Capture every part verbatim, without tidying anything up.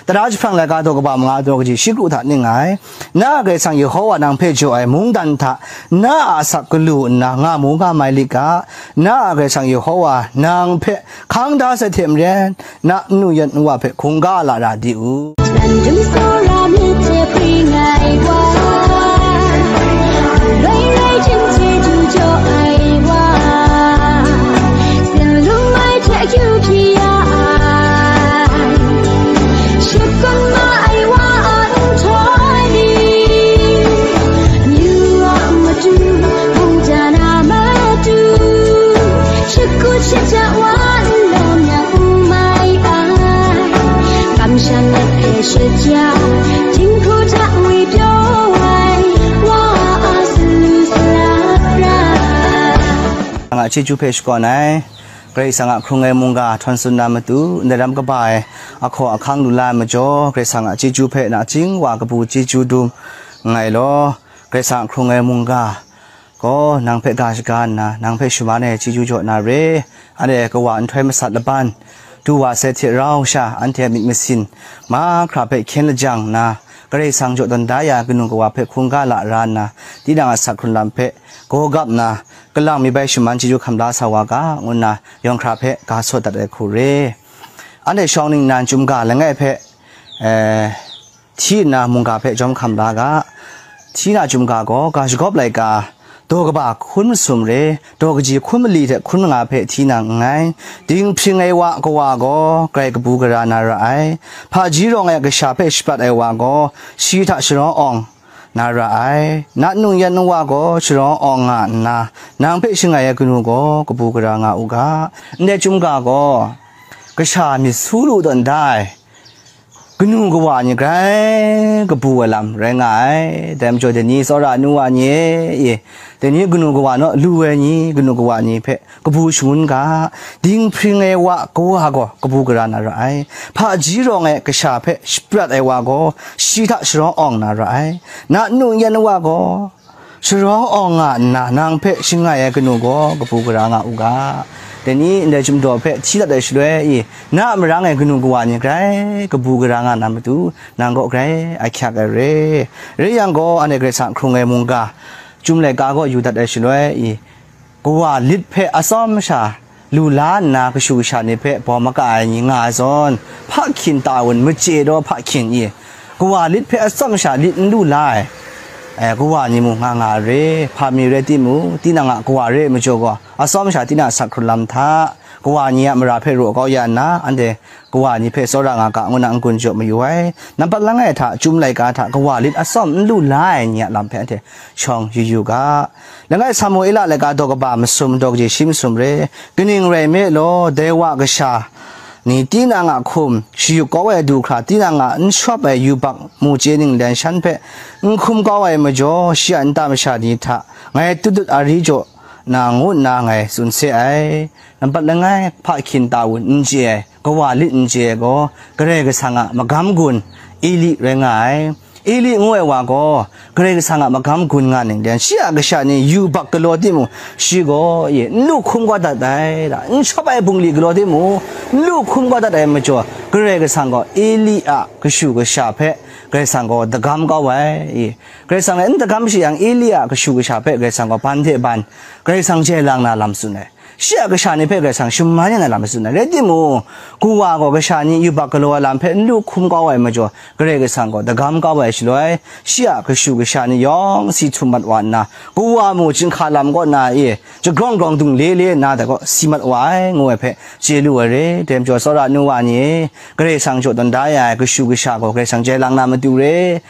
Tara jahprang laika daw kaba manga daw kaji shi kru hta ning ai. Na a Karai Kasang Yehowa nang hpe jaw ai mungdan hta na a asak galu nna nga mu nga mai lit ga, na a Karai Kasang Yehowa nang hpe hkang da sai hte maren, na nnu yan nwa hpe hkungga lara di u. Nan dum tsawra myit hte bring ai wa, loi rai jin hte du jaw ai wa, tsin lung mai hte akyu hpyi ya ai, shakun ma ai wa a nhtoi ni, amyu a matu, mungdan a matu, shakut shata wa nlawm yang n mai ai, kamsham lat hpe shut ya, dinghku hta ngwi pyaw ai wa a salu salat rai. Nga chyeju hpe shakawn ai. Karai Kasang a hkrung ai mungga htawn tsun na matu, ndai ram kaba ai ahkaw ahkang lu la ai majaw, Karai Kasang a chyeju hpe nachying wa kabu chyeju dum nngai law, Karai Kasang a hkrung ai mungga gaw nang hpe ga shaga nna, nang hpe shaman ai chyeju jaw na re. Anhte kawa nhtoi masat laban, du wa sai hte rau sha, anhte a myit masin mahkra hpe hkyen lajang nna, Karai Kasang jaw tawn da ya kanu kawa hpe hkungga lara nna, tinang a sak hkrun lam hpe gaw gap nna, kalang mi bai shaman chyeju hkam la sa wa ga, ngu nna yawng hkra hpe ga sawt dat ai hku re. Anhte shawng ningnan chyum ga langai hpe, eh, hti nna mungga hpe jawm hkam la ga. Hti na chyum ga gaw, ga shagawp laika, daw kaba hkun masum re, daw kaji hkun mali hte hkun manga hpe hti na nngai. Dinghpring ai wa kawa gaw grai kabu gara na ra ai. Hpaji rawng ai kasha hpe shaprat ai wa gaw, shi hta sharawng awng na ra ai. Nat nung yan nwa gaw sharawng awng nga nna, nang hpe shangai ai kanu gaw kabu gara nga u ga. Ndai chyum ga gaw, kasha myit su lu tawn da ai kanu kawa ni grai kabu ai lam rai nga ai. Dai majaw, dai ni tsawra nu wa ni e, dai ni kanu kawa naw lu ai ni, kanu kawa ni hpe kabu shangun ga, dinghpring ai wa kawa gaw kabu gara na ra ai. Hpaji rawng ai kasha hpe shaprat ai wa gaw, shi hta sharawng awng na ra ai. Nat nung yan wa gaw, sharawng awng nga nna, nang hpe shangai ai kanu gaw kabu gara nga u ga. Dai ni ndai chyum daw hpe hti dat ai shaloi, i, na a marang e kanu kawa ni grai kabu gara nga na matu, nang kaw grai ahkyak ai re. Rai yang gaw, anhte Karai Kasang hkrung ai mungga, chyum laika gaw yu dat ai shaloi, i, kawa lit hpe atsawm sha lu la nna, kashu kasha ni hpe bawm maka ai ni nga ai zawn, hpa hkyin ta wun, machye daw hpa hkyin i, kawa lit hpe atsawm sha lit n lu la ai, eh, kawa ni mung nga nga ai re. Hpa mi rai timung, tinang a kawa re ai majaw gaw, atsawm sha tinang a sak hkrun lam hta, kawa ni a mara hpe raw kau ya nna, anhte kawa ni hpe tsawra nga ga, ngu na n-gun jaw mayu ai. Nampat langai hta, chyum laika hta, kawa lit atsawm n lu la ai ni a lam hpe anhte shawng yu yu ga. Langai Samuela laika daw kaba masum, daw kaji shi masum re. Kaning rai nme law, dai wa kasha ni tinang a hkum shayuk kau ai du hkra, tinang a n shawp ai yubak mu chye ninglen shan hpe n hkum kau ai majaw, shi a nta masha ni hta ngai tut tut ari jaw na, ngu nna ngai tsun se ai. Nampat langai hpa hkyin ta wun n chye ai, kawa lit n chye ai gaw, Karai Kasang a magam gun Eli rai nga ai. Eli ngu ai wa gaw, Karai Kasang a magam gun nga ninglen, shi a kasha ni yubak galaw timung, shi gaw, ye, n lu hkum kau dat ai, da, n shawp ai bungli galaw timung, n lu hkum kau dat ai majaw, Karai Kasang gaw Eli a kashu kasha hpe Karai Kasang gaw dagam kau ai, ye. Karai Kasang e n dagam shi yang, Eli a kashu kasha hpe Karai Kasang gaw ban hte ban, Karai Kasang jai lang na lam tsun ai. Shi a kasha ni hpe Karai Kasang shaman ya na lam tsun ai. Rai timung, kawa gaw kasha ni yubak galaw ai lam hpe n lu hkum kau ai majaw, Karai Kasang gaw dagam kau ai shaloi, shi a kashu kasha ni yawng si htum mat wa nna, kawa mu chyinghka lam kaw na e, jagrawng grawng dung le le nna dai gaw si mat wa ai, ngu ai hpe chye lu ai re. Dai majaw, tsawra nu wa ni e, Karai Kasang jaw tawn da ya ai kashu kasha gaw Karai Kasang jai lang na matu re.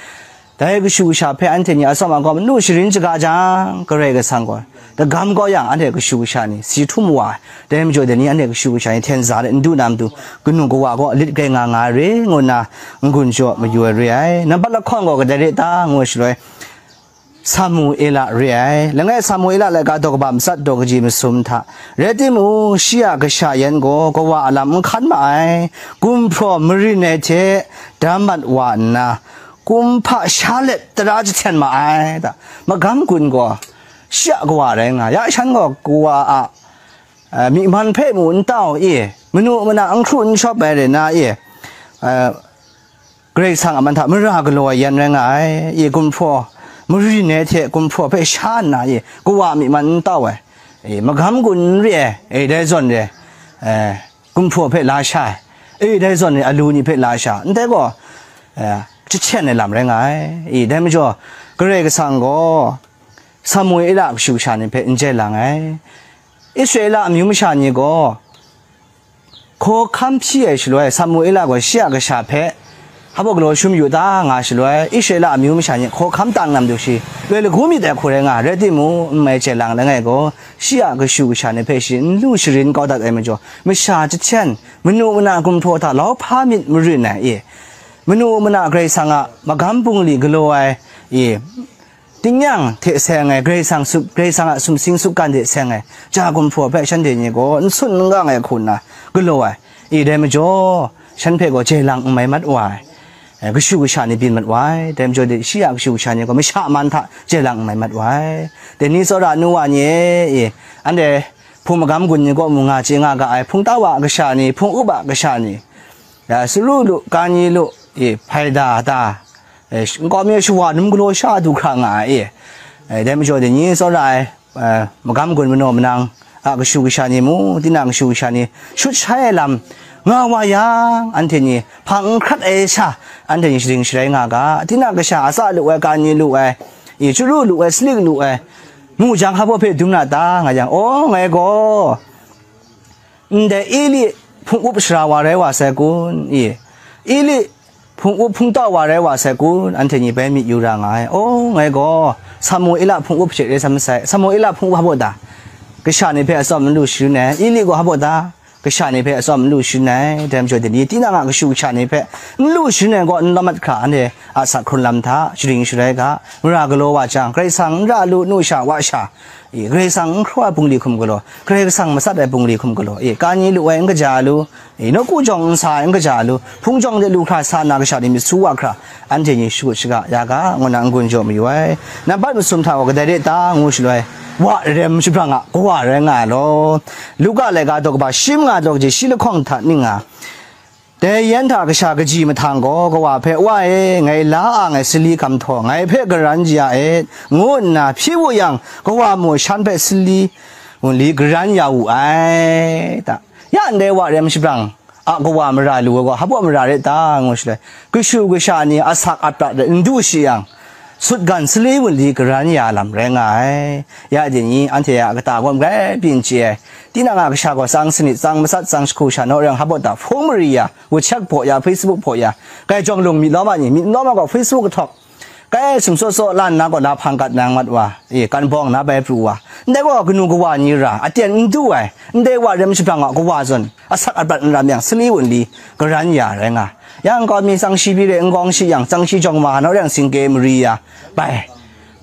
Dai kashu kasha hpe anhte ni atsawm agawm n lu sharin shaga jang, Karai Kasang gaw dagam kau yang, anhte kashu kasha ni si htum wa ai. Dai majaw, dai ni anhte kashu kasha ni hten za de n du na matu, kanu kawa gaw lit grai nga nga ai re, ngu nna n-gun jaw mayu ai re ai. Nampat lahkawng gaw kadai re ta, ngu ai shaloi, Samuela re ai. Langai Samuela laika daw kaba matsat, daw kaji masum hta. Rai timung, shi a kasha yan gaw kawa a lam n hkan ma ai, gumhpraw marin ai hte dam mat wa nna, kumhpa sha let tara jahten ma ai, da, magam gun gaw shi a kawa rai nga, ya shan gaw kawa a, eh, myi man hpe mu n tau i, manu mana n hkru n shawp ai re na i, eh, Karai Kasang a man hta mara galaw ai yan rai nga ai. I gumhpraw marin ai hte gumhpraw hpe sha nna, i kawa a myi man n tau ai, i magam gun n re ai, e dai zawn re, e, gumhpraw hpe la sha ai, e dai zawn re alu ni hpe la sha, ndai gaw, e, jahten ai lam rai nga ai. I dai majaw, Karai Kasang gaw Samuela a kashu kasha ni hpe n jai lang ai. Israela amyu masha ni gaw hkawhkam hpyi ai shaloi, Samuela gaw shi a kasha hpe hpa galaw shum yu ta nga shaloi, Israela amyu masha ni hkawhkam tang nam du shi, loi lagu myit ai hku rai nga, rai timung, n mai jai lang langai gaw, shi a kashu kasha ni hpe shi n lu sharin kau dat ai majaw, masha jahten, manu mana gumhpraw hta lau hpa myit marin ai, i, manu mana Karai Kasang a magam bungli galaw ai, i, tingnyang hte seng ai, Karai Kasang sup-, Karai Kasang a sumsing sutgan hte seng ai, ja gumhpraw hpe shanhte ni gaw n sun n gang ai hku nna galaw ai, i dai majaw, shan hpe gaw jai lang n mai mat wa ai, e, kashu kasha ni byin mat wa ai. Dai majaw de, shi a kashu kasha ni gaw masha man hta jai lang n mai mat wa ai. Dai ni tsawra nu wa ni e, i, anhte hpung magam gun ni kaw mung nga chye nga ga ai, hpungtau a kasha ni, hpung up a kasha ni, ya, saru lu, kani lu, i, hpaida ta, e, sh-, nkau mi shawa num galaw sha du hkra nga ai, i. E, dai majaw de, ni tsawra ai, e, magam gun manaw manang a kashu kasha ni mu, tinang kashu kasha ni shut shai ai lam nga wa yang, anhte ni hpang n hkrat ai sha, anhte ni sharing sharai nga ga, tinang kasha a tsa lu ai, kani lu ai, i, chyaru lu ai, salik lu ai, mu jang, hpa hpe dum na ta nga yang, aw, ngai gaw ndai Eli hpung up sara wa rai wa sai kun? I, Eli hpung up hpungtau wa rai wa sai kun? Anhte ni bai myit yu ra nga ai. Aw, ngai gaw Samuela hpung up hte rai sa masai. Samuela hpung up hpa baw ta? Kasha ni hpe atsawm n lu sharin ai. Eli gaw hpa baw ta? Kasha ni hpe atsawm n lu sharin ai. Dai majaw de ni, tinang a kashu kasha ni hpe n lu sharin ai gaw, n lawm mat hkra, anhte a asak hkrun lam hta sharing sharai ga, mara galaw wa jang, Karai Kasang n ra lu, nu sha, wa sha, i, Karai Kasang n hkraw ai bungli hkum galaw, Karai Kasang matsat ai bungli hkum galaw, i, kani lu ai n kaja lu, i, nawku jawng n sa ai n kaja lu, hpung jawng de lu hkra sa na kasha ni myit su wa hkra, anhte ni shakut shaga ya ga, ngu na n-gun jaw mayu ai. Nampat masum hta gaw kadai re ta ngu shaloi, wa rem shabrang a kawa rai nga ai law. Luka laika daw kaba shi manga daw kaji shi lahkawng hta ning nga, dai yan hta kasha kaji mahtang gaw kawa hpe, "Wa e, ngai la a ngai sali gam htaw, ngai hpe garan ya et," ngu nna hpyi wu yang, kawa mung shan hpe sali wunli garan ya wu ai ta. Ya ndai wa rem shabrang a kawa mara lu ai gaw, hpa baw mara rai ta ngu shaloi, kashu kasha ni asak aprat de n du shi yang, sutgan sali wunli garan ya lam rai nga ai. Ya de ni, anhte a kata gaw magrai byin chye ai. Tinang a kasha gaw tsang sanit, tsang matsat, tsang shahku sha naw reng, hpa baw ta, hpung mari ya, WhatsApp hpaw ya, Facebook hpaw ya, kai jawng lung myit lawm a ni, myit n lawm a gaw Facebook kahtawk, kai sumsaw saw lan na gaw na hpang kat nang mat wa, e, kan bawng na bai pru wa. Ndai gaw kanu kawa ni ra, aten n du ai, ndai wa rem shabrang a kawa zawn, asak aprat n ram yang, sali wunli garan ya rai nga. Yang kau mi tsang shi byi re n gawng shi yang, tsang shi jawng ma naw reng singke mari ya, bai.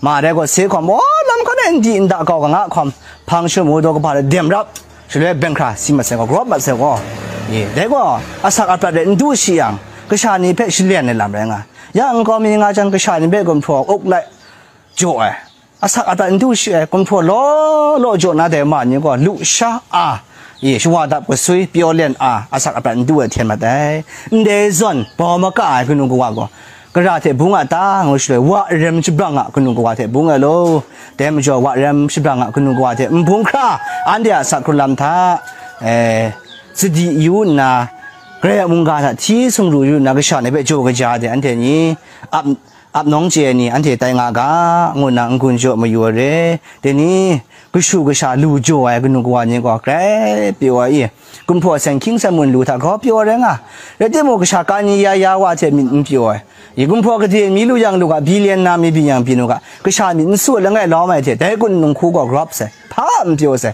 Ma dai gaw se hkawm, aw, lam hkan e n di n da kau kanga hkawm, hpang shamu daw kaba de dem rap, shaloi beng hkra si mat sai gaw, grawp mat sai gaw, e, dai gaw asak aprat de n du shi yang, kasha ni hpe shalen ai lam rai nga. Ya nkau mi nga jang, kasha ni hpe gumhpraw uk lai jaw ai, asak aprat n du shi ai, gumhpraw law law jaw na dai ma ni gaw, lusha a, e, shawa dap kasui, pyaw len a, asak aprat n du ai hten mat ai. Ndai zawn bau maka ai kanu kawa gaw, kara hte bung a ta ngu shaloi, wa rem shabrang a kanu kawa hte bung ai law. Dai majaw, wa rem shabrang a kanu kawa hte n bung hkra, anhte a asak hkrun lam hta, e, sadi yu nna, Karai a mungga hta hti sumru yu nna, kasha ni hpe jaw kaja de, anhte ni ap ap nawng chye ai ni anhte tai nga ga, ngu nna n-gun jaw mayu ai re. Dai ni, kashu kasha lu jaw ai kanu kawa ni gaw grai pyaw ai i, gumhpraw seng hkying seng mun lu hta grau pyaw ai rai nga. Rai timung, kasha kani ya ya wa hte myit n pyaw ai. I gumhpraw gade mi lu yang lu ga, billion na mi byin yang byin u ga, kasha myit n su ai langai lawm ai hte, dai kun nung hku gaw grau sai, hpa n pyaw sai.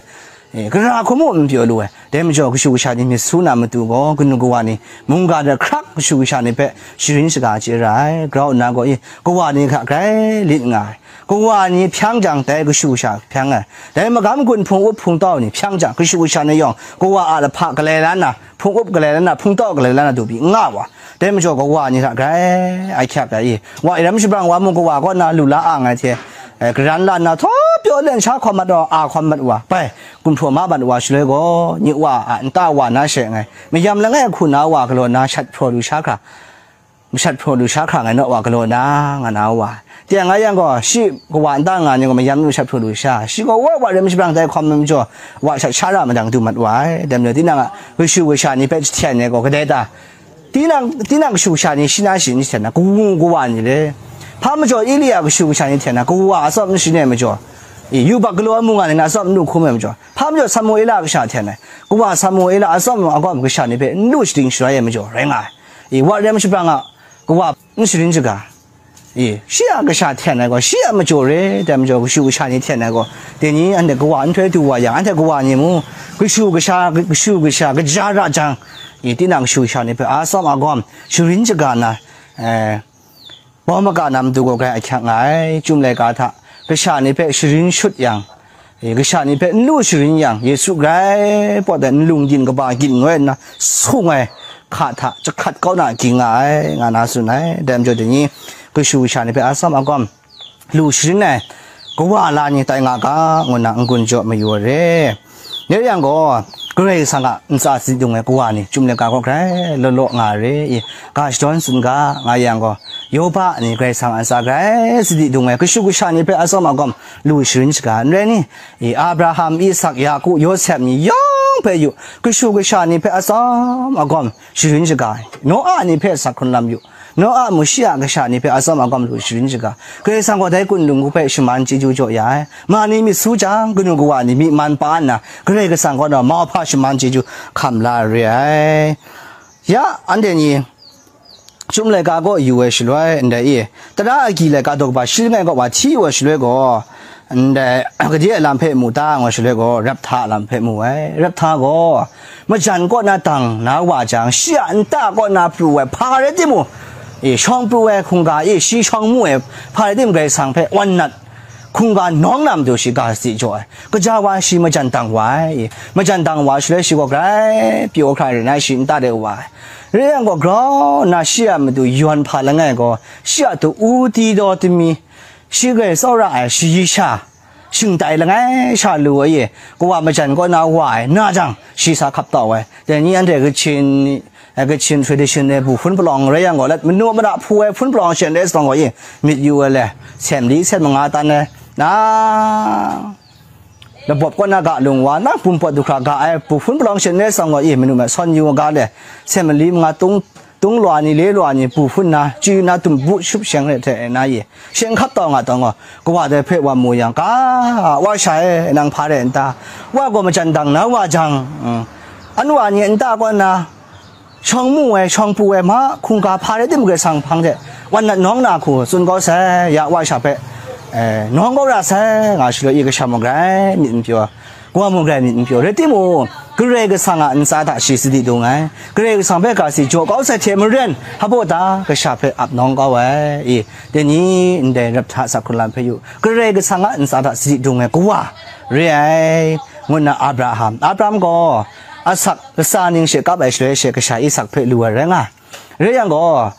E, gara hku mung n pyaw lu ai. Dai majaw, kashu kasha ni myit su na matu gaw, kanu kawa ni mungga hta hkrak kashu kasha ni hpe sharin shaga chye ra ai. Grau nna gaw, i, kawa ni hta grai lit nga ai. Kawa ni hpyang jang, dai kashu kasha hpyang ai. Dai magam gun hpung up hpung tau ni hpyang jang, kashu kasha ni yawng kawa a lahpa galai la nna, hpung up galai la nna, hpung tau galai la nna du pyi n nga wa. Dai majaw, kawa ni hta grai ahkyak ai i, wa rem shabrang wa mung, kawa kaw na lu la ang ai hte, e, garan la nna, htaw pyaw len sha hkawm mat wa, a hkawm mat wa, bai, gumhpraw ma mat wa shaloi gaw, nye wa a nta wa na she nngai, mayam langai hku na wa galaw na shat hpraw lu sha hkra, mashat hpraw lu sha hkra ngai naw wa galaw na, nga na wa. Teng nga yang gaw, shi kawa nta nga ni gaw mayam mashat hpraw lu sha, shi gaw wa wa rem shabrang dai hkawm majaw, wa shat sha ra madang du mat wa ai. Dai majaw, tinang a kashu kasha ni hpe jahten ai gaw, kadai ta? Tinang, tinang kashu kasha ni shi na shi n jahten na, kawu kawa ni le. Hpa majaw Elia kashu kasha ni hten na, kawa atsawm n sharin ai majaw, i, yubak galaw ai mungga ni na atsawm n lu hkum ai majaw, hpa majaw Samuela kasha hten ai, kawa Samuela atsawm agawm kasha ni hpe n lu shading shaloi ai majaw, rai nga ai. I, wa rem shabrang a kawa n sharin shaga. I, shi a kasha hten ai gaw, shi a majaw re, dai majaw kashu kasha ni hten ai gaw, dai ni anhte kawa nhtoi du wa yang, anhte kawa ni mu, kashu kasha, kashu kasha kaja ra jang, i, tinang kashu kasha ni hpe atsawm agawm sharin shaga na, eh, bawm maga na matu gaw grai ahkyak nga ai. Chyum laika hta kasha ni hpe sharin shut yang, e, kasha ni hpe n lu sharin yang, Yesu grai pawt ai nlung gyin kaba gyin ngoi nna sung ai hka hta jahkrat kau na ging nga ai, nga na tsun ai. Dai majaw dai ni, kashu kasha ni hpe atsawm agawm lu sharin ai kawa la ni tai nga ga, ngu nna n-gun jaw mayu ai re. Dai yang gaw, Karai Kasang a ntsa sadi dung ai kawa ni, Chyum laika gaw grai law law nga ai re i, ga shadawn tsun ga, nga yang gaw, Yoba ni Karai Kasang a ntsa grai sadi dung ai kashu kasha ni hpe atsawm agawm lu sharin shaga, n rai ni? I, Abraham, Isak, Yaku, Yawsep ni yawng hpe yu, kashu kasha ni hpe atsawm agawm sharin shaga, Noa ni hpe sak hkrun lam yu, Noa mu shi a kasha ni hpe atsawm agawm lu sharin shaga, Karai Kasang gaw dai kun lung hku hpe shaman chyeju jaw ya ai. Ma ni myit su jang, kanu kawa ni myi man pa nna, Karai Kasang kaw na mauhpa shaman chyeju hkam la re ai. Ya, anhte ni, Chyum laika gaw yu ai shaloi, ndai e, tara agyi laika daw kaba shi langai kaw wa hti yu ai shaloi gaw, ndai, gade a lam hpe mu ta, ngu ai shaloi gaw, Raphta a lam hpe mu ai. Raphta gaw, majan kaw na dang na wa jang, shi a nta kaw na pru ai, hpa rai timung, e, shawng pru ai hkungga e, shi shawng mu ai, hpa rai timung, Karai Kasang hpe wan nat, hkungga nawng na matu shi ga sadi jaw ai. Kaja wa shi majan dang wa ai, e, majan dang wa shaloi shi gaw grai pyaw hkra rai nna shi nta de wa ai. Rai yang gaw, grau nna shi a matu yawn hpa langai gaw, shi a tu u ti daw tami, shi grai tsawra ai shayi sha, shingtai langai sha lu ai e, kawa majan kaw na wa ai, na jang, shi sa hkap tau ai. Dai ni anhte Kachin, eh, Kachin tradition e bu hpun palawng rai yang gaw, lat manu mada hpu ai hpun palawng shen rai sa gaw e, myit yu ai le, sem li sem manga tan ai, na, labawp kaw na ga lung wa, na bum pawt du hkra ga ai bu hpun palawng shen rai sa gaw e, manu ma sawn yu ga le, sem li manga tung, tung lwa ni, le lwa ni, bu hpun na, chyu na, tum bu shup sheng re hte na ye, sheng hkap taw nga taw gaw, kawa dai hpe wa mu yang, ga, wa sha e, nang hpa re n ta? Wa gaw majan dang na wa jang, mm, an wa ni nta kaw na, shawng mu ai, shawng pru ai, ma, hkungga hpa rai timung, Karai Kasang hpang de wan nat nawng na hku tsun kau sai, ya wa sha hpe, eh, nawng kau ra sai, nga shaloi, i kasha mung grai myit n pyaw, kawa mung grai myit n pyaw, rai timung, Karai Kasang a ntsa hta shi sadi dung ai, Karai Kasang hpe ga si jaw kau sai hte maren, hpa ta kasha hpe ap nawng kau ai, i, dai ni ndai Raphta sak hkrun lam hpe yu, Karai Kasang a ntsa hta sadi dung ai kawa re ai, ngu nna Abraham, Abraham gaw, asak latsa ning she kap ai shaloi she kasha Isak hpe lu ai rai nga. Rai yang gaw,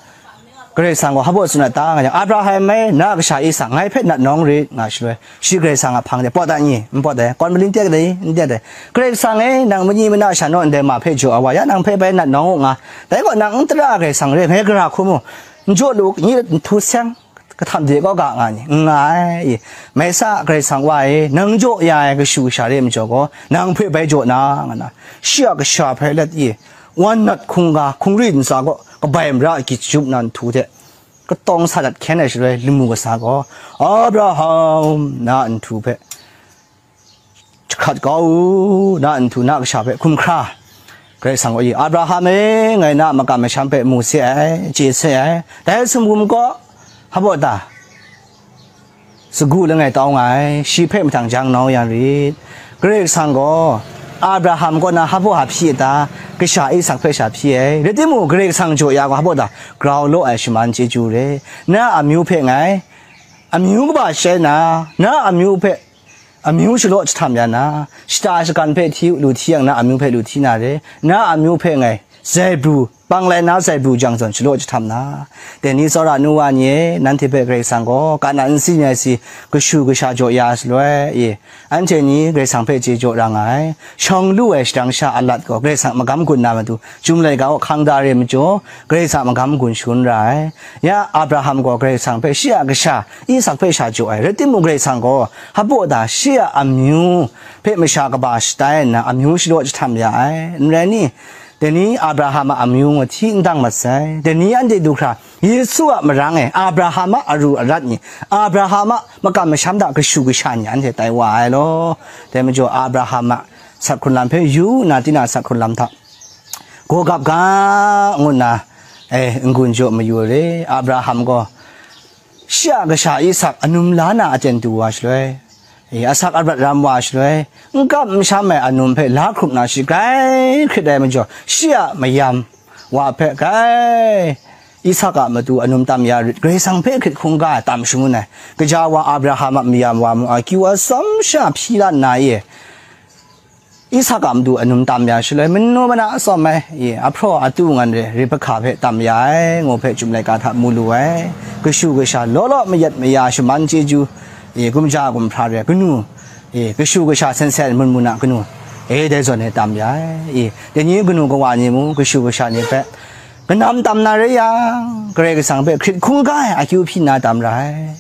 Karai Kasang gaw hpa tsun na ta nga yang, Abraham e, na kasha Isak ngai hpe nat nawng rit, nga shaloi, shi Karai Kasang a hpang de, pawt da n ni? N pawt dai. Kawn malin tek dai, n tek dai. Karai Kasang e, nang mani mana sha naw ndai ma hpe jaw ai wa, ya nang hpe bai nat nawng u nga. Dai gaw nang n tara Karai Kasang re, ngai gara hkrum u, n jaw lu, nyi n htu seng, kahtam de kaw ga nga ni? N nga ai, i. Mai sa, Karai Kasang wa e, nang jaw ya ai kashu kasha re ai majaw gaw, nang hpe bai jaw na, nga na, shi a kasha hpe let, i, wan nat hkungga, hkungri ntsa gaw kabai mara agyi jahtum na nhtu hte katawng sa dat hkyen ai shaloi, lamu kasa gaw, Abraham, na nhtu hpe jahkrat kau u, na nhtu na kasha hpe hkum hkra. Karai Kasang gaw, i, Abraham e, ngai na a makam masham hpe mu se ai, chye se ai, dai sumgum kaw, hpa ta, sagu langai tau nga ai, shi hpe mahtang jang nau yang rit. Karai Kasang gaw Abraham kaw na hpa hpa hpyi a ta? Kasha Isak hpe sha hpyi ai. Rai timung, Karai Kasang jaw ya gaw, hpa ta, grau law ai shaman chyeju re. Na amyu hpe ngai amyu kaba shai na, na amyu hpe amyu shalaw jahtam ya na, shata shagan hpe hti lu hti yang, na amyu hpe lu hti na re. Na amyu hpe ngai Zai bru, pang lai na zai bru jang zawn shalaw jahtam na. Dai ni tsawra nu wa ni e, nanhte hpe Karai Kasang gaw, kana nsi ni ai si, kashu kasha jaw ya shaloi, e, anhte ni Karai Kasang hpe chye jaw ra nga ai. Shawng lu ai shadang sha a lat gaw, Karai Kasang magam gun na matu, Chyum laika gaw hkang da re majaw, Karai Kasang magam gun shangun ra ai. Ya Abraham gaw Karai Kasang hpe shi a kasha, Isak hpe sha jaw ai. Rai timung, Karai Kasang gaw, hpaw da shi a amyu hpe masha kaba shatai nna, amyu shalaw jahtam ya ai. N rai ni? Dai ni Abraham a amyu ngut hti n dang mat sai. Dai ni anhte du hkra, Yesu a marang e Abraham a aru arat ni, Abraham a makam masham hta kashu kasha ni anhte tai wa ai law. Dai majaw Abraham a sak hkrun lam hpe yu nna, tinang a sak hkrun lam hta gaw gap ga, ngu nna, e, n-gun jaw mayu ai re. Abraham gaw shi a kasha Isak anum la na aten du wa shaloi, e, asak arat ram wa shaloi, n kap n sham ai anum hpe la hkrup na shi grai hkrit ai majaw, shi a mayam wa hpe grai Isak a matu anum tam ya rit, Karai Kasang hpe hkrit hkungga ai tam shangun ai. Kaja wa Abraham a mayam wa mung akyu atsawm sha hpyi la nna e, Isak a matu anum tam ya shaloi, manu mana atsawm ai, e, ahpraw atu ngan re, Rebeka hpe tam ya ai, ngu hpe Chyum laika hta mu lu ai. Kashu kasha law law mayat maya shaman chyeju, e, gumja gumhpra re ai kanu, e, kashu kasha sen sen mun mun a kanu, e, dai zawn e tam ya ai. E, dai ni kanu kawa ni mung kashu kasha ni hpe kanam tam na rai yang, Karai Kasang hpe hkrit hkungga ai akyu hpyi nna tam ra ai.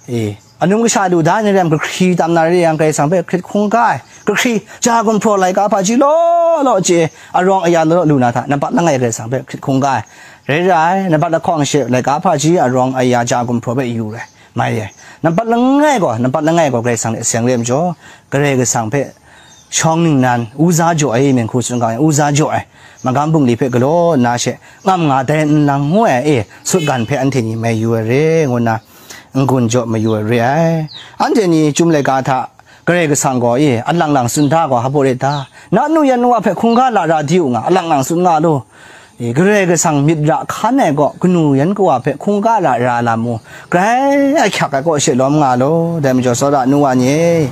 E, anum kasha lu da ai ni rai yang, kahkri tam na rai yang, Karai Kasang hpe hkrit hkungga ai, kahkri, ja gumhpraw laika hpaji law law chye, arawng aya law law lu na hta, nampat langai Karai Kasang hpe hkrit hkungga ai rai ra ai. Nampat lahkawng she laika hpaji arawng aya ja gumhpraw hpe yu rai mai ai. Nampat langai gaw, nampat langai gaw Karai Kasang hte seng re ai majaw, Karai Kasang hpe shawng ningnan, uza jaw ai, myen hku tsun ga ai, uza jaw ai, magam bungli hpe galaw nna she ngam nga dai n lang ngu ai, e, sutgan hpe anhte ni mai yu ai re, ngu nna n-gun jaw mayu ai re ai. Anhte ni Chyum laika hta Karai Kasang gaw, e, alang lang tsun da gaw, hpaw rit da? Na nu yan nu wa hpe hkungga lara di u nga, alang lang tsun nga lu. E, Karai Kasang myit ra hkan ai gaw, kanu yan kawa hpe hkungga lara lam u, grai ahkyak ai kaw she lawm nga law. Dai majaw, tsawra nu wa ni e,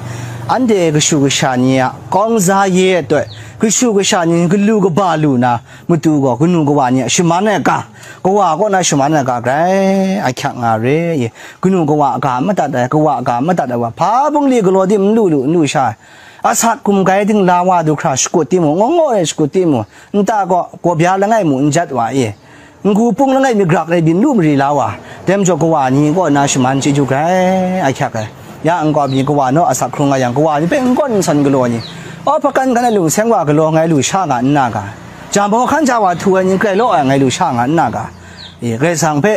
anhte kashu kasha ni a kawng za ye ai toi, kashu kasha ni galu kaba lu na matu gaw, kanu kawa ni a shaman ai ga, kawa kaw na shaman ai ga, grai ahkyak nga re. E, kanu kawa a ga madat ai, kawa a ga madat ai wa, hpa bungli galaw di n lu lu, n lu sha ai. Asak gumgai dingla wa du hkra shakut timung, ngaw ngaw e shakut timung, nta gaw gawbya langai mu n jat wa e, n-gu pung langai mi grak e byin lu mari la wa, dai majaw kawa ni kaw na shaman chyeju grai ahkyak ai. Ya nkau mi kawa naw asak hkrung nga yang, kawa ni hpe n gawn n sawn galaw ni, aw, hpakan hkan a lungseng wa galaw ngai lu sha nga n na ga, ja maw hkan ja wa htu ai ni grai law ai ngai lu sha nga n na ga, e, Karai Kasang hpe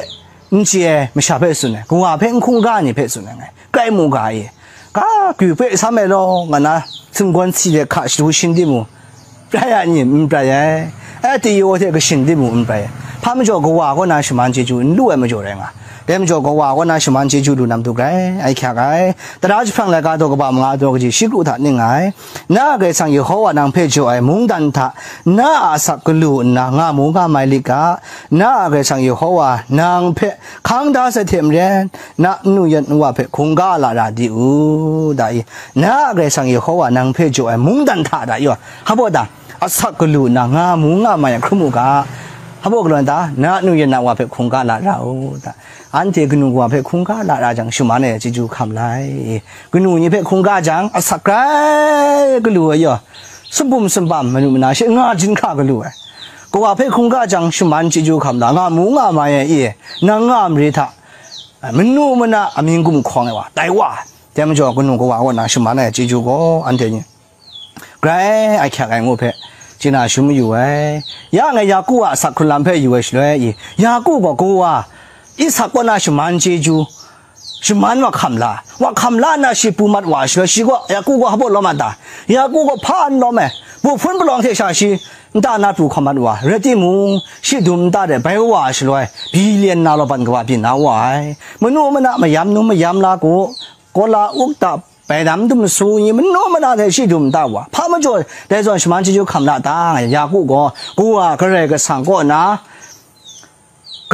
n chye ai masha hpe tsun ai, kawa hpe n hkungga ai ni hpe tsun ai ngai, grai mu ga e, ka kyu hpe sam ai law, nga na sumgawn si de hka shadu shin di mu, prai ai ni n prai ai, ai tayaw hte kashin di mu n prai ai, hpa majaw kawa kaw na shaman chyeju n lu ai majaw rai nga, dai majaw kawa kaw na shaman chyeju lu na matu grai ahkyak ai. Tara jahprang laika daw kaba manga daw kaji shi kru hta ning nga ai. Na a Karai Kasang Yehowa nang hpe jaw ai mungdan hta na a asak galu nna nga mu nga mai lit ga, na a Karai Kasang Yehowa nang hpe hkang da sai hte maren, na nnu yan nwa hpe hkungga lara di u, da i, na a Karai Kasang Yehowa nang hpe jaw ai mungdan hta da i wa, hpa baw da, asak galu nna nga mu nga mai ai hkrum u ga, hpa baw galaw na ta, na nnu yan na wa hpe hkungga lara u, da. Anhte kanu kawa hpe hkungga lara jang, shaman ai chyeju hkam lai. Kanu ni hpe hkungga jang, asak grai galu ai yaw, sumbum sumbam manu mana she nga jin hkra galu ai. Kawa hpe hkungga jang, shaman chyeju hkam la, nga mu nga mai ai e, nang nga mare hta, manu mana amying gumhkawng ai wa, tai wa, dai majaw kanu kawa kaw na shaman ai chyeju gaw, anhte ni grai ahkyak ai ngu hpe, chye na shum mayu ai. Ya ngai Yaku a asak hkrun lam hpe yu ai shaloi, i, Yaku gaw kawa Isak kaw na shaman chyeju, shaman wa hkam la, wa hkam la nna shi pru mat wa ai shaloi, shi gaw, Yaku gaw hpa baw lawm a ta? Yaku gaw hpa n lawm ai, bu hpun palawng hte sha shi nta na pru hkam mat wa, rai timung, shi dum nta de bai wa ai shaloi, bilian na law ban kawa byin na wa ai. Manu mana mayam num mayam la ku, kawla ukta, bainam dum su ni manu mana hte shi dum nta wa, hpa majaw dai zawn shaman chyeju hkam la ta? Yaku gaw, kawa Karai Kasang kaw na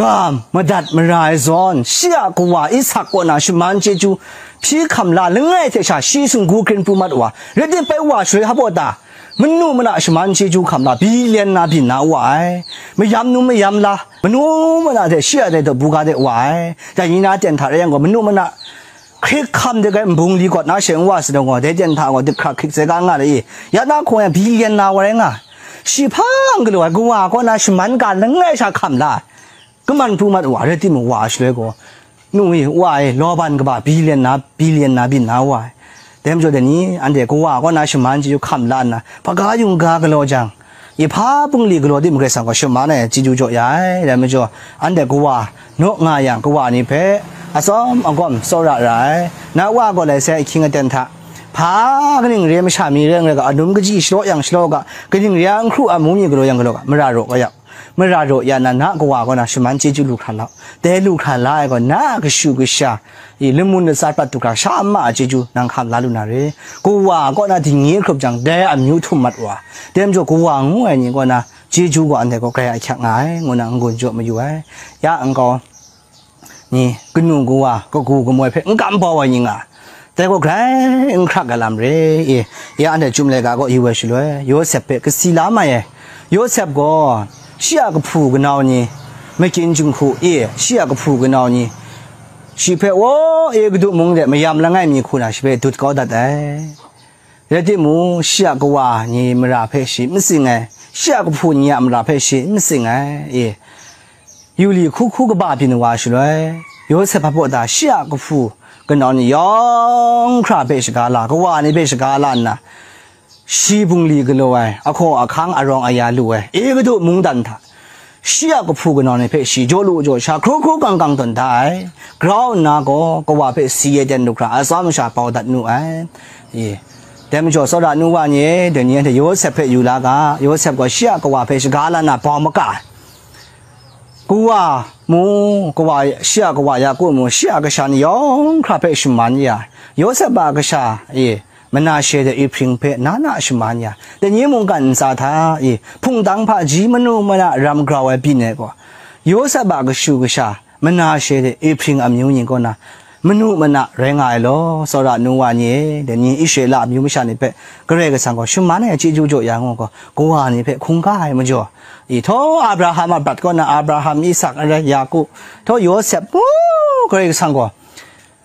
ga madat mara ai zawn, shi a kawa Isak kaw na shaman chyeju hpyi hkam la langai hte sha shi singgu krin pru mat wa, rai tim bai wa shaloi hpa baw ta? Manu mana shaman chyeju hkam la, billion na byin na wa ai. Mayam nu mayam la, manu mana hte shi a dai daw buga de wa ai. Dai ni na ten hta rai yang gaw, manu mana hkrik hkam de gai nbung li gawt na she n wa sa dawng gaw, dai ten hta gaw, dip hkrak hkrik sai ga nga le i. Ya na hkawng yang billion na wa rai nga. Shi hpa n galaw ai, kawa kaw na shaman ga langai sha hkam la. Kaman pru mat wa, rai timung wa shaloi gaw, nu e, wa e, Laban kaba billion na, billion na byin na wa ai. Dai majaw dai ni, anhte kawa kaw na shaman chyeju hkam la nna, hpaga yungga galaw jang, i hpa bungli galaw tim Karai Kasang gaw shaman ai chyeju jaw ya ai. Dai majaw, anhte kawa naw nga yang, kawa ni hpe atsawm agawm tsawra ra ai. Na wa gaw lai sai ahkying aten hta, hpa kaning re masha mi re n rai ga, anum kaji shalaw yang shalaw ga, kaning re a n hkru a mu mi galaw yang galaw ga, mara raw kau ya. Mara raw ya na, na kawa kaw na shaman chyeju lu hkra lau. Dai lu hkra la ai gaw, na a kashu kasha, i lamun latsa prat du hkra sha ma a chyeju nang hkam la lu na re. Kawa kaw na dingnye hkrup jang, dai amyu htum mat wa. Dai majaw kawa ngu ai ni kaw na chyeju gaw anhte gaw grai ahkyak nga ai, ngu na n-gun jaw mayu ai. Ya nkau ni, kanu kawa, kagu kamoi hpe n kam bau ai ni nga, dai gaw grai n hkrak ai lam re i, ya anhte Chyum laika kaw yu ai shaloi, Yawsep hpe kasi la mai ai. Yawsep gaw shi a kahpu kanau ni, makyin jinghku i, shi a kahpu kanau ni, shi hpe, waw, Egutu mung de mayam langai mi hku na shi hpe dut kau dat ai. Rai timung, shi a kawa ni mara hpe shi n matsing ai, shi a kahpu ni a mara hpe shi n matsing ai, e, yu li hku hku kaba byin wa shaloi, Yawsep hpabaw da shi a kahpu kanau ni yawng hkra hpe shaga la, kawa ni hpe shaga la nna, shi bungli galaw ai, ahkaw ahkang arawng aya lu ai, Egutu mungdan hta, shi a kahpu kanau ni hpe shi jaw lu jaw sha, hkru hkru kang kang tawn da ai. Grau nna gaw, kawa hpe si e ten lu hkra, atsawm sha bau dat nu ai. E, dai majaw, tsawra nu wa ni e, dai ni anhte Yawsep hpe yu la ga, Yawsep gaw shi a kawa hpe shaga la na bau maka ai. Kawa mu, kawa, shi a kawa Yaku mu, shi a kasha ni yawng hkra hpe shaman ya, Yawsep a kasha e, Manashe de Ehpring hpe na na shaman ya, dai ni mungkan ntsa hta e, hpungtang hpaji manu mana ram grau ai byin ai gaw, Yawsep a kashu kasha, Manashe de Ehpring amyu ni kaw na, manu mana rai nga ai law, tsawra nu wa ni e, dai ni Israela amyu masha ni hpe Karai Kasang gaw shaman ai chyeju jaw ya ngu gaw, kawa ni hpe hkungga ai majaw, i, htaw Abraham a brat kaw na Abraham, Isak, arai Yaku, htaw Yawsep, u, Karai Kasang gaw,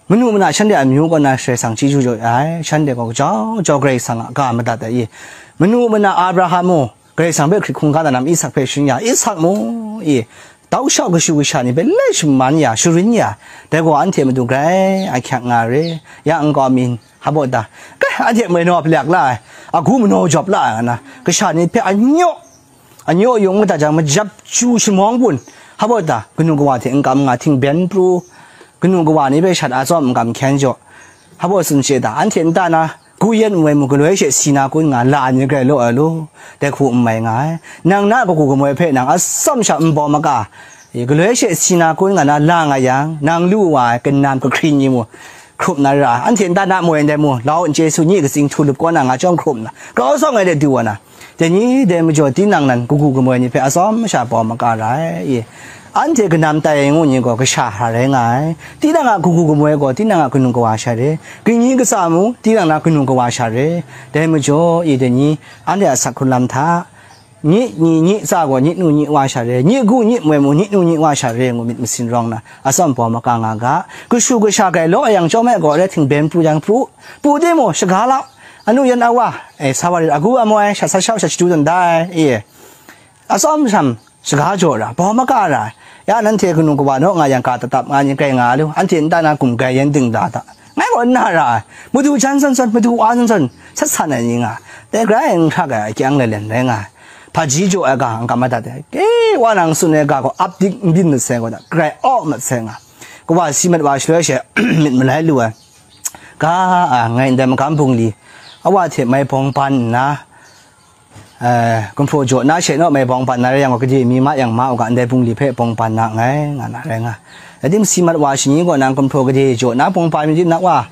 manu mana shanhte amyu kaw na Karai Kasang chyeju jaw ai, shanhte gaw jau jau Karai Kasang a ga madat ai i, manu mana Abraham mu, Karai Kasang hpe hkrit hkungga na lam Isak hpe sharin ya, Isak mu, i, tau shau kashu kasha ni hpe lai shaman ya, sharin ya, dai gaw anhte matu grai ahkyak nga re, ya nkau mi hpabaw da, kai, anhte moi naw palek la ai, agu manaw jawp la ai nga na, kasha ni hpe anyaw, anyaw yung mada jang, majap chu shamawng bun, hpabaw da, kanu kawa hte n kam nga, htingben pru, kanu kawa ni hpe shat atsawm n kam hkyen jaw, hpabaw tsun she da, anhte nta na, gu yen n woi mu, galoi she si na kun nga, la ai ni grai law ai lu, dai hku n mai nga ai. Nang na kagu kamoi hpe nang atsawm sha n bawm maka, e, galoi she si na kun nga na la nga yang, nang lu wa ai kanam kahkring ni mu, hkrup na ra, anhte nta na moi ndai mu, lau n chye su, nyi katsing htu lup kaw na nga chyawm hkrup na, grau zawng ai de du wa na, dai ni dai majaw tinang nan kagu kamoi ni hpe atsawm sha bawm maka ra ai, e, anhte kanam tai ai ngu ni gaw kasha hkra rai nga ai, tinang a kagu kamoi gaw tinang a kanu kawa sha re, kangyi katsa mu tinang na kanu kawa sha re, dai majaw, e, dai ni, anhte a sak hkrun lam hta, nyi, nyi, nyi tsa gaw, nyi nu, nyi wa sha re, nyi gu, nyi moi mu, nyi nu, nyi wa sha re, ngu myit masin rawng na, atsawm bawm maka nga ga, kashu kasha grai law yang chyawm ai gaw, rai htingben pru yang pru, pru timung, shaga lau, anu yan awa, e, sa wa rit, agu amoi, shat sa shau, shat shadu tawn da ai, e, atsawm sham, shaga jaw ra, bawm maka ra, ya nanhte kanu kawa naw nga yang, ga tatap nga ni grai nga lu, anhte nta na gumgai yan dingla ta, ngai gaw n na ra ai, madu jan zawn zawn, madu wa zawn zawn, sat san ai ni nga, dai grai n hkrak ai akyang lalen rai nga ai. Hpaji jaw ai ga n kam madat ai, ke wa nang tsun ai ga gaw ap dik n byin mat sai gaw da, grai aw mat sai nga, kawa si mat wa shaloi she, myit malai lu ai, ga a, ngai ndai magam bungli, awa hte mai bawng ban nna, eh, gumhpraw jaw na she naw mai bawng ban na rai yang gaw, gade mi ma yang ma u ga, ndai bungli hpe bawng ban na nngai, nga na rai nga. Rai timung, si mat wa shani gaw nang gumhpraw gade jaw na bawng ban mi di na wa,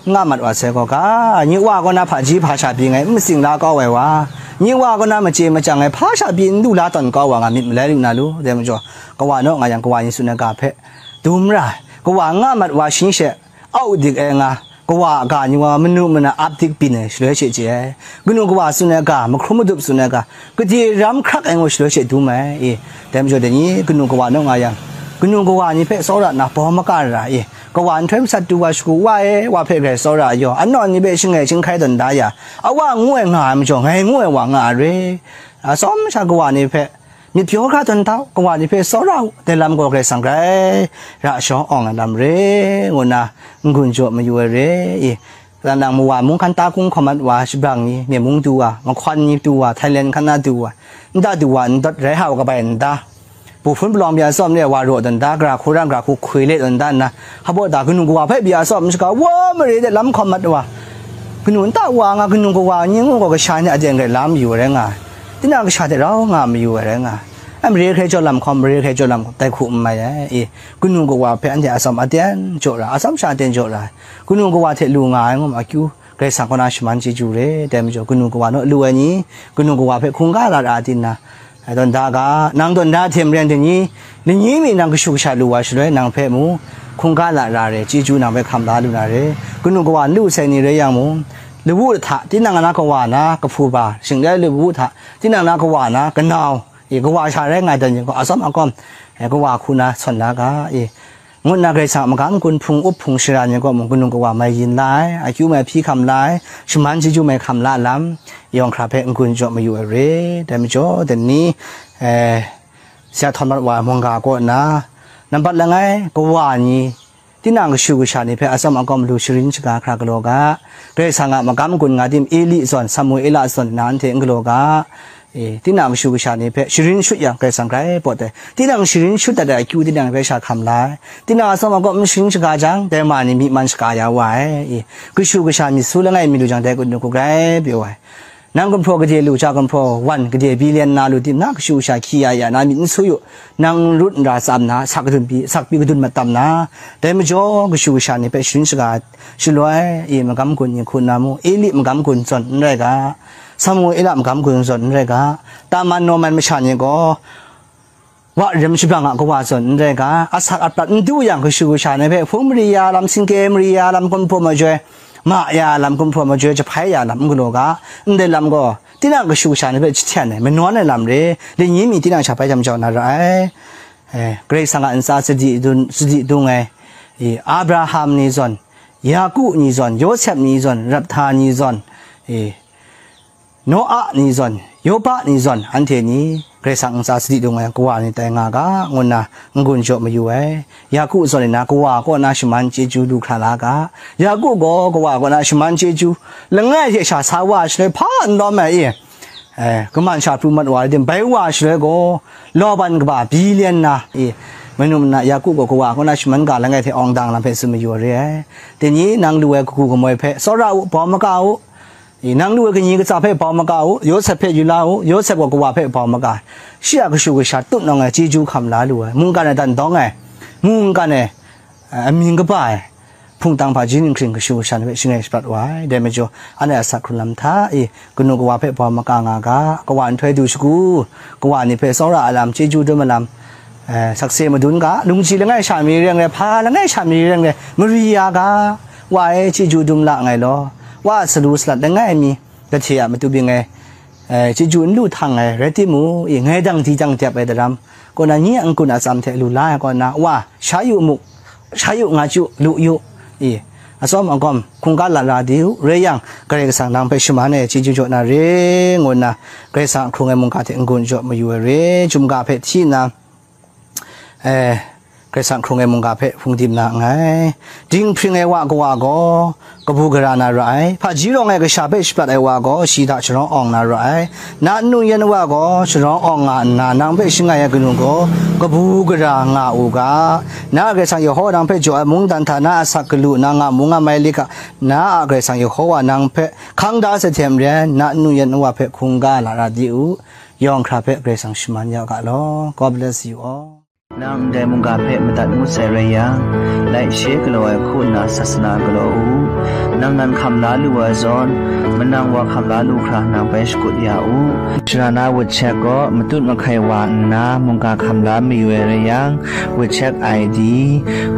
nga mat wa sai gaw, ga, nyi wa gaw na hpaji hpa sha pyi ngai n matsing la kau ai wa, nyi wa gaw na machye machyang ai hpa sha pyi n du la tawn kau wa, nga myit malai lu na lu, dai majaw, kawa naw nga yang, kawa ni tsun ai ga hpe dum ra ai, kawa nga mat wa shani she, au dik ai nga, Kawa a ga ni wa manu mana ap dik byin ai shaloi she chye ai. Kanu kawa tsun ai ga, mahkrum madup tsun ai ga, gade ram hkrak ai ngu shaloi she dum ai. E, dai majaw dai ni, kanu kawa naw nga yang, kanu kawa ni hpe tsawra nna bawm maka ra, e, kawa nhtoi masat du wa shagu, wa e, wa hpe grai tsawra yaw, anawn ni hpe shangai chyinghkai tawn da ya, awa ngu ai nga ai majaw, ngai ngu ai wa nga ai re. Atsawm sha kawa ni hpe, myit pyaw hkra tawn da u, kawa ni hpe tsawra u, dai lam gaw Karai Kasang grai ra shawng awng ai lam re, ngu nna n-gun jaw mayu ai re. I, kalang nang mawa mung hkan ta hkung hkawm mat wa, shabrang ni, myen mung du wa, mahkawn ni du wa, Thailand hkan na du wa, nta du wa, ndawt rai hau kabai nta, bu hpun palawng bya tsawm le wa raw tawn da, gara hku rang gara hku hkui le tawn da nna, hpa baw da kanu kawa hpe bya tsawm shaga wa mare de lam hkawm mat wa, kanu nta wa nga kanu kawa ni ngu gaw kasha ni a den grai la mayu ai rai nga ai. Tinang kasha hte rau nga mayu ai rai nga ai. Ai mare hkrai jaw lam hkawm, mare hkrai jaw lam hkawm, dai hku n mai ai. E, kanu kawa hpe anhte atsawm aten jaw ra, atsawm sha aten jaw ra ai. Kanu kawa hte lu nga ai ngu ma akyu, Karai Kasang kaw na shaman chyeju re, dai majaw kanu kawa naw lu ai ni, kanu kawa hpe hkungga lat ra ai tin na, ai tawn da ga, nang tawn da hte maren dai ni, lani mi nang kashu kasha lu wa shaloi nang hpe mu, hkungga lat ra re, chyeju nang hpe hkam la lu na re, kanu kawa n lu sai ni rai yang mung, lawu hta, tinang na kawa na, kahpu ba, shing lai lawu hta, tinang na kawa na, kanau, e, kawa sha rai nga ai dan yin gaw, atsawm akawm, e, kawa hku na sawn la ga, e, ngu nna Karai Kasang a magam gun hpung up hpung shara ni gaw mung, kanu kawa mai yin la ai, akyu mai hpyi hkam la ai, shaman chyeju mai hkam la lam, yawng hkra hpe n-gun jaw mayu ai re. Dai majaw, dai ni, e, Sara htawn mat wa ai mungga kaw nna, nambat langai, kawa ni, tinang kashu kasha ni hpe atsawm akawm lu sharin shaga hkra galaw ga, Karai Kasang a magam gun nga tim, Eli zawn, Samuela zawn nna anhte n galaw ga, e, tinang kashu kasha ni hpe sharin shut yang Karai Kasang grai pawt ai, tinang sharin shut dat ai akyu tinang hpe sha hkam la ai, tinang atsawm akawm n sharin shaga jang, dai ma ni myi man shaga ya wa ai, e, kashu kasha myit su langai mi lu jang dai kut nu hku grai pyaw ai. Nang gumhpraw gade lu, ja gumhpraw wan gade billion na lu tim, na kashu kasha hkyi ya ya na myit n su yu, nang rut n ra tsam na, asak gadun pyi, asak pyi gadun mat tam na, dai majaw kashu kasha ni hpe sharin shaga shaloi, e, magam gun ni hku nna mu, Eli magam gun zawn n rai ga, Samuela magam gun zawn n rai ga, Taman Nawman masha ni gaw, wa rim shabrang a kawa zawn n rai ga, asak aprat n du yang kashu kasha ni hpe hpung mari ya lam, singke mari ya lam, gumhpraw majoi ma ya lam, gumhpraw majoi jahpai ya lam n galaw ga, ndai lam gaw, tinang kashu kasha ni hpe jahten ai, manawn ai lam re, lani mi tinang sha bai jam jau na ra ai. E, Karai Kasang a ntsa sadi dun, sadi dung ai, e, Abraham ni zawn, Yaku ni zawn, Yawsep ni zawn, Rabhta ni zawn, e, Noa ni zawn, Yoba ni zawn, anhte ni Karai Kasang ntsa sadi dung ai kawa ni tai nga ga, ngu nna n-gun jaw mayu ai. Yaku zawn nna kawa kaw na shaman chyeju lu hkra la ga, Yaku gaw kawa kaw na shaman chyeju langai hte sha sa wa shaloi hpa n lawm ai, e, e, kaman sha pru mat wa ai tim bai wa shaloi gaw, Laban kaba billion na, e, manu mana Yaku gaw kawa kaw na shaman ga langai hte awng dang lam hpe tsun mayu ai re ai. Dai ni nang lu ai kagu kamoi hpe tsawra u, bawm maka u, e, nang lu ai kaning katsa hpe bau maga u, Yawsep hpe yu la u, Yawsep gaw kawa hpe bau maga ai. Shi a kashu kasha tut nawng ai chyeju hkam la lu ai, mungkan e dan dawng ai, mungkan e, a, amying kaba ai, hpungtang hpaji ninghkring kashu kasha ni hpe shangai shapat wa ai. Dai majaw, anhte a asak hkrung lam hta e, kanu kawa hpe bau maga nga ga, kawa nhtoi du shagu, kawa ni hpe tsawra ai lam, chyeju dum ai lam, Eh, sakse madun ga, lungji langai sha mi rai rai, hpa langai sha mi rai rai, mari ya ga, wa e chyeju dum la nngai law, wa a salu salat langai mi, kahte a matu bing ai, eh, chyeju n lu htang ai, rai timung, i, ngai dang di dang dep ai daram, kaw na, nye a n-gun atsam hte lu la ai kaw na, wa, sha yu mu, sha yu nga chyu, lu yu, i, atsawm agawm, hkungga lat ra di u, rai yang, Karai Kasang nang hpe shaman ai chyeju jaw na re, ngu nna, Karai Kasang a hkrung ai mungga hte n-gun jaw mayu ai re, chyum ga hpe hti nna, Eh, Karai Kasang hkrung ai mungga hpe hpung dim na nngai. Dinghpring ai wa kawa gaw kabu gara na ra ai. Hpaji rawng ai kasha hpe shaprat ai wa gaw shi hta sharawng awng na ra ai. Na nu yan wa gaw sharawng awng nga nna, nang hpe shangai ai kanu gaw kabu gara nga u ga. Na a Karai Kasang Yehowa nang hpe jaw ai mungdan hta na a asak galu na nga mu nga mai lit ga, na a Karai Kasang Yehowa nang hpe hkang da sai hte maren, na nu yan wa hpe hkungga lara di u. Yawng hkra hpe Karai Kasang shaman ya u ga law. God bless you all. Nang ndai mungga hpe madat ngut sai rai yang, laishe galaw ai hku nna sasana galaw u. Nang nan hkam la lu ai zawn, manang wa hkam la lu hkra nang bai shakut ya u. Shara na WeChat gaw matut mahkai wa nna mungga hkam la mayu ai rai yang, WeChat I D,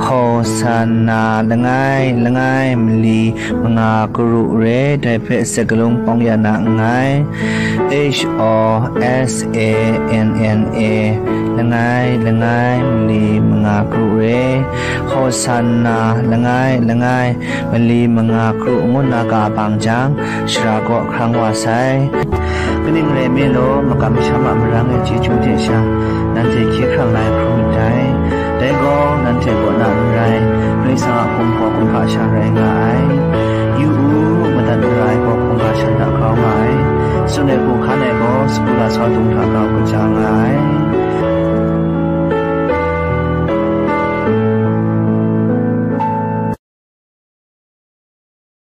Hosanna langai langai mali manga karu re, dai hpe sakalung pawng ya na nngai. H O S A N N A langai langai mali manga karu re, Hosanna langai langai mali manga karu ngu nna ka bang jang, shara kaw hkrang wa sai. Kaning rai nme law, makam masham a marang e chyeju hte sha, nanhte hkye hkrang la ai hkrum myit dai. Dai gaw, nanhte kaw na n rai, Karai Kasang a hkum gaw kumhpa sha rai nga ai. Yu u, madat mara ai gaw hkungga shan hta grau nga ai. Tsun ai hku hkan ai gaw, sagu lasau dung hta grau kaja nga ai.